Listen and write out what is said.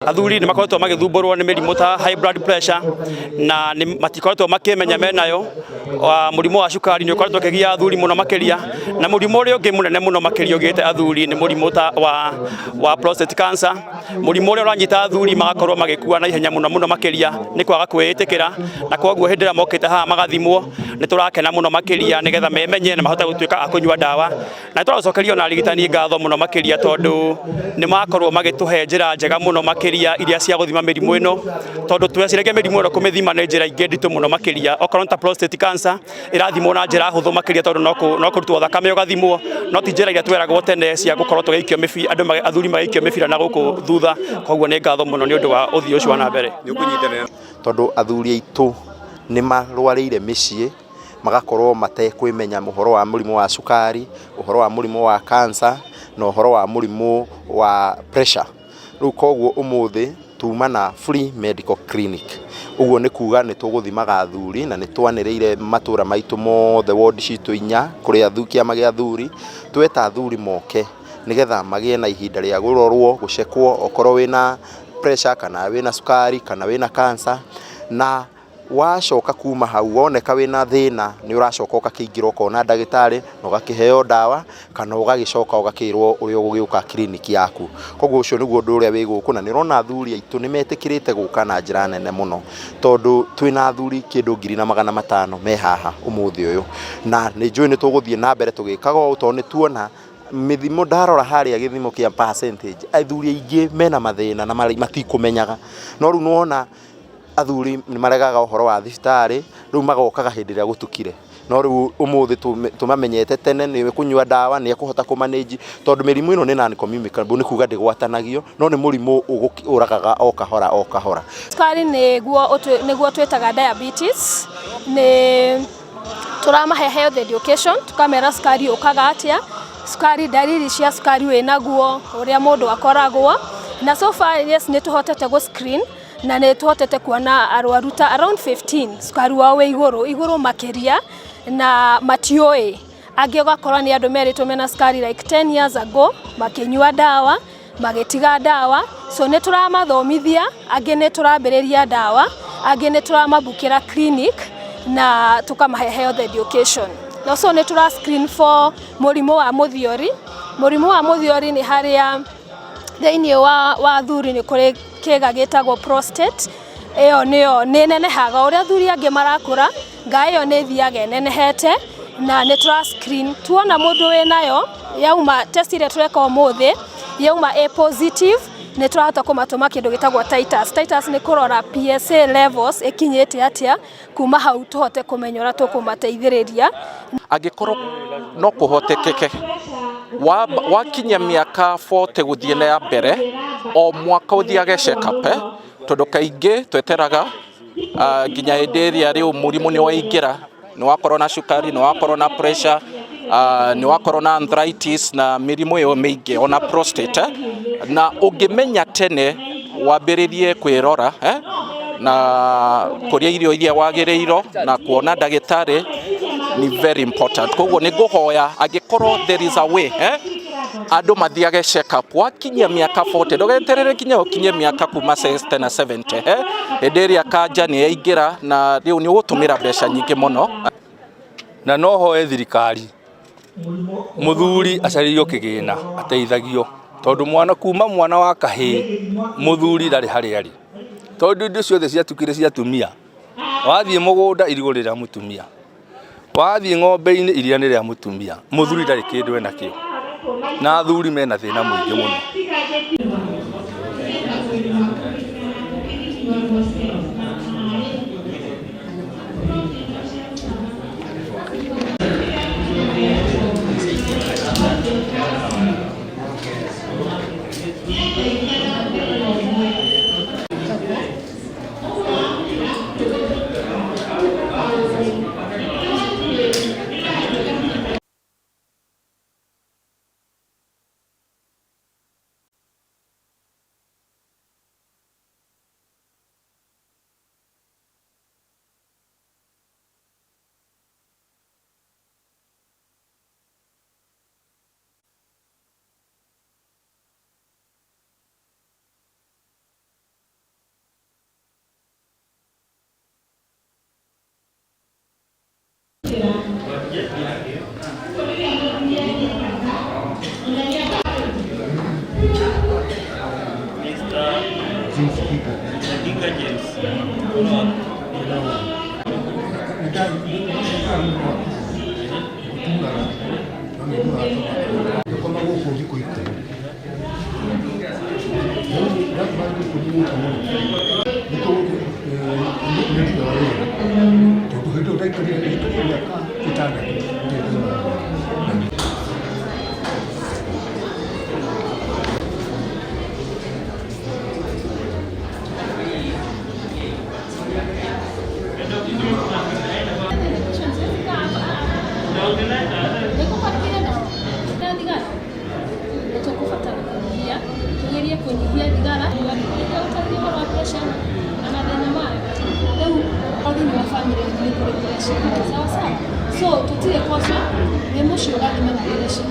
Athuri nĩ makoretwo magĩthumbũrwo nĩ mĩrimũ ta high blood pressure na nĩ matikoretwo makĩmenya menayo. Mũrimũ wa cukari nĩ ũkoretwo ũkĩgia athuri mũno makĩria, na mũrimũ ũrĩa ũngĩ mũnene mũno makĩria ũgĩte athuri nĩ mũrimũ ta wa prostate cancer, mũrimũ ũrĩa ũranyita athuri magakorwo magĩkua na ihenya mũno mũno makĩria nĩ kwaga kwĩĩtĩkĩra, na koguo hĩndĩ ĩrĩa mokĩte haha magathimwo nĩ tũrakena mũno makĩria nĩgetha memenye na mahote gũtuĩka a kũnyua ndawa. Na tũracokeria ona arigitani ngatho mũno makĩria tondũ nĩ makorwo magĩtũhe njĩra njega mũno makĩria iria cia gũthima mĩrimũ ĩno, tondũ tweciragia mĩrimũ ĩno kũmĩthima nĩ njĩra ingĩ nditũ mũno makĩria, okorwo nĩ ta prostate cancer ĩrathimwo na njĩra hũthũ makĩria tondũ no kũrutwo thakame ũgathimwo, no ti njĩra iria tweragwo tene cia gũkorwo tũgĩikio mĩbira, andũ athuri magĩikio mĩbira na gũkũ thutha, koguo nĩ ngatho mũno nĩ ũndũ wa ũthii ũcio wa na mbere. Tondũ athuri aitũ nĩ marwarĩire mĩciĩ, magakorwo matekwĩmenya ũhoro wa mũrimũ wa cukari, ũhoro wa mũrimũ wa cancer, na ũhoro wa mũrimũ wa pressure. Rĩu koguo ũmũthĩ tuma na free medical clinic. Ũguo nĩ kuga nĩ tũgũthimaga athuri na nĩ twanĩrĩire matũra maitũ mothe ward citũ inya kũrĩa kĩama gĩa athuri, tweta athuri moke nĩgetha magĩe na ihinda rĩa kũrorwo, gũcekwo okorwo wĩna pressure kana wĩna cukari kana wĩna cancer na wacoka kuma hau woneka wĩna thĩna nĩ ũracoka ũgakĩingĩra ũkona ndagĩtarĩ na ũgakĩheo ndawa kana ũgagĩcoka ũgakĩrwo ũrĩa ũgũgĩũka kiriniki yaku. Koguo ũcio nĩguo ũndũ ũrĩa wĩ gũkũ na nĩ ũrona athuri aitũ nĩ metĩkĩrĩte gũka na njĩra nene mũno tondũ twĩna athuri kĩndũ 1500 me haha ũmũthĩ ũyũ na nĩ njũĩ nĩ tũgũthiĩ na mbere tũgĩkaga ũũ tondũ nĩ tuona mĩthimo ndarora harĩa gĩthimo kĩa percentage athuri aingĩ mena mathĩna na matikũmenyaga no rĩu nĩ wona athuri nĩ maregaga ũhoro wa thibitarĩ, rĩu magokaga hĩndĩ ĩrĩa gũtukire. No rĩu ũmũthĩ tũmamenyete tene nĩ ekũnyua ndawa, nĩ ekũhota kũ manage tondũ mĩrimũ ĩno nĩ non communicable nĩ kuga ndĩgwatanagio, no nĩ mũrimũ ũragaga o kahora o kahora. Cukari nĩguo twĩtaga diabetes, nĩ tũramahe health education, tũkamera cukari ũkaga atĩa, cukari ndariri cia cukari wĩnaguo, ũrĩa mũndũ akoragwo, na so far yes nĩ tũhotete gũ screen na nĩ tũhotete kuona arwaru ta around 15 cukari wao wĩ igũrũ igũrũ makĩria na matiũĩ. Angĩ ũgakora nĩ andũ merĩtwo mena cukari like 10 years ago makĩnyua ndawa magĩtiga ndawa, so nĩ tũramathomithia, angĩ nĩ tũrambĩrĩria ndawa, angĩ nĩ tũramabukĩra clinic na tũkamahe health education. Na so nĩ tũra screen for mũrimũ wa mũthiori. Mũrimũ wa mũthiori nĩ harĩa thĩinĩ wa athuri nĩ kũrĩ kĩga gĩtagwo prostate, ĩyo nĩyo nĩ ĩnenehaga ũrĩa athuri angĩ marakũra, nga ĩyo nĩ ĩthiaga ĩnenehete na nĩ tũra screen tuona mũndũ wĩnayo yauma test ĩrĩa tũreka ũmũthĩ yauma ĩ positive nĩ tũrahota kũmatũma kĩndũ gĩtagwo titus. Titus nĩ kũrora PSA levels ĩkinyĩte atĩa kuma hau tũhote kũmenya ũrĩa tũkũmateithĩrĩria. Angĩkorwo no kũhotekeke wakinyia mĩaka 40 gũthiĩ na mbere, o mwaka ũthiage check up, tondũ kaingĩ tweteraga nginya hĩndĩ ĩrĩa rĩu mũrimũ nĩ waingĩra, nĩ wakorwo na cukari, nĩ wakorwo na pressure, nĩ wakorwo na arthritis na mĩrimũ ĩyo mĩingĩ ona prostate, na ũngĩmenya tene wambĩrĩrie kwĩrora na kũrĩa irio iria wagĩrĩirwo na kuona ndagĩtarĩ ni very important. Koguo nĩ ngũhoya angĩkorwo there is a way andũ mathiage check up wakinyia mĩaka 40, ndũgeterere nginya ũkinye mĩaka kuma 60 na 70, hĩndĩ ĩrĩa kanja nĩ yaingĩra na rĩu nĩ ũgũtũmĩra mbeca nyingĩ mũno. Na no hoe thirikari mũthuri acarĩrio kĩgĩna ateithagio tondũ mwana kuma mwana wa kahĩĩ mũthuri ndarĩ harĩa arĩ tondũ indo ciothe ciatukire cia atumia wathiĩ mũgũnda irigũ rĩ rĩa mũtumia wathiĩ ng'ombe-inĩ iria nĩ rĩa mũtumia mũthuri ndarĩ kĩndũ enakĩo na athuri mena thĩna mũingĩ mũno. Ngĩkoma gũkũ thikũ 10. Rĩu ndakoma thikũ 10 gũkũ rĩ, nĩ ndutaga wĩra tondũ hĩndĩ ĩyo ndaikarire mĩaka 6 ndirĩ ndauma wĩra. Nĩtũkũbatara kũnyihia, tũgerie kũnyihia thigara ũtarĩria ũhoro wa pressure na mathĩna mayo. Rĩu o thĩinĩ wa bamĩrĩ nĩ kũrĩ pressure, sawa sawa. So tũtirĩ koca wĩ mũciĩ ũgathimaga pressure.